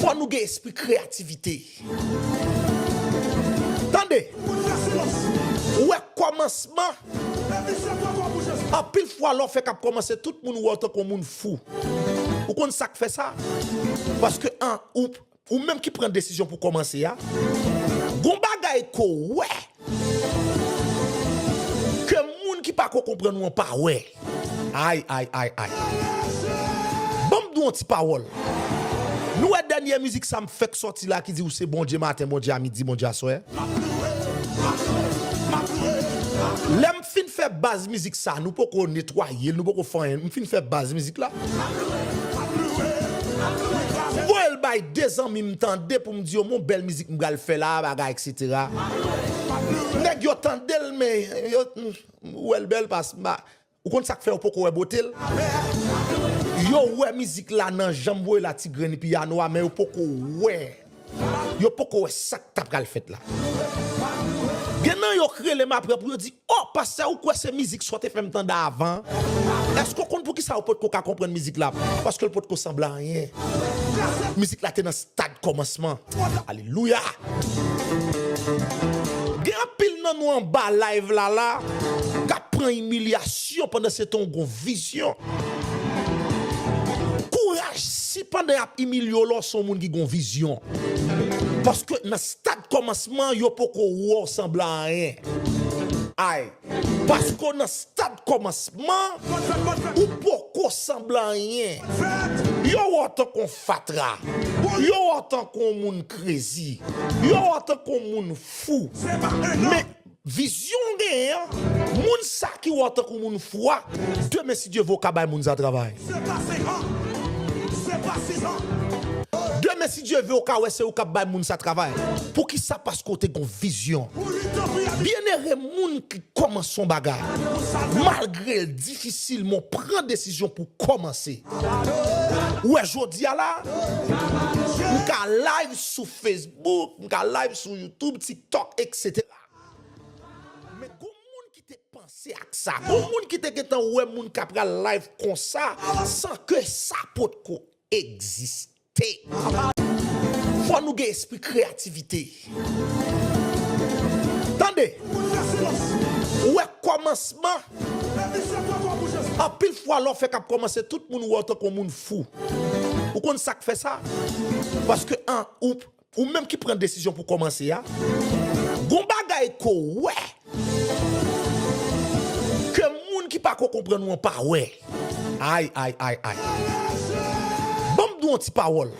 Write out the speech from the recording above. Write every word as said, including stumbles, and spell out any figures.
Fò nou gen espri kreyativite. Tande, ou wè kòmansman, anpil fwa lè w fèk ap kòmanse, tout moun wè w tankou yon moun fou. Ou konn sa k fè sa? Paske an, ou, ou menm ki pran desizyon pou kòmanse a, gon bagay ke w wè ke moun ki pa ko konprann ou an pa wè. Ay, ay, ay, ay. Ban m di w yon ti pawòl. Nou wè dènye mizik sa m fèk sòti la ki di ou se Bondye maten, Bondye a midi, Bondye aswè. Lè m fin fè baz mizik sa, nou poko netwaye l, nou poko fè anyen. M fin fè baz mizik la. Voye l bay de zanmi m tande pou m di yo, mon bèl mizik m pral fè la, bagay, et cetera. Nèg yo tande l, men yo, m wè l bèl pas, m pa, ou konn sa k fè yo poko wè bote l? Yo wè mizik la nan jan m voye la, ti grenn piyano a, men yo poko wè. Yo poko wè sa k ta pral fèt la. Gen nan yo k rele m apre pou yo di, "O, pastè, ou kwè se mizik sa w te fè m tande avan? Èske w konn poukisa ou potko ka konprann mizik la?" Paske l potko sanble anyen. Mizik la te nan stad kòmansman. Alelouya! Gen anpil nan nou anba live la la k ap pran imilyasyon pandan se tan w gon vizyon. Kouraj si pandan y ap imilye w la w se yon moun ki gon vizyon. Paske nan stad kòmansman yo poko wè w sanble anyen. Ay, paske w nan stad kòmansman, ou poko sanble anyen. Yo wè w tankou yon fatra. Yo wè w tankou yon moun krezi. Yo wè w tankou yon moun fou. Men vizyon w genyen an, moun sa ki wè w tankou moun fou a, demen si Dye vle w ka bay moun sa travay. Demen si Dye vle w ka wè se ou k ap bay moun sa travay. Poukisa? Paske w te gon vizyon. Byenere moun ki kòmanse yon bagay, malgre l difisil, men w pran desizyon pou w kòmanse. Ou wè jodi a la, m ka live sou Facebook, m ka live sou YouTube, TikTok, et cetera. Men gon moun ki te panse ak sa. Gon moun ki te gentan wè moun ka pral live konsa san ke sa potko egziste. Fò nou gen espri kreyativite. Tande, ou wè kòmansman, anpil fwa lè w fèk ap kòmanse, tout moun wè w tankou yon moun fou. Ou konn sa k fè sa? Paske an, ou Ou menm ki pran desizyon pou kòmanse a, gon bagay ke w wè ke moun ki pa ko konprann ou an pa wè. Ay, ay, ay, ay. Ban m di w yon ti pawòl.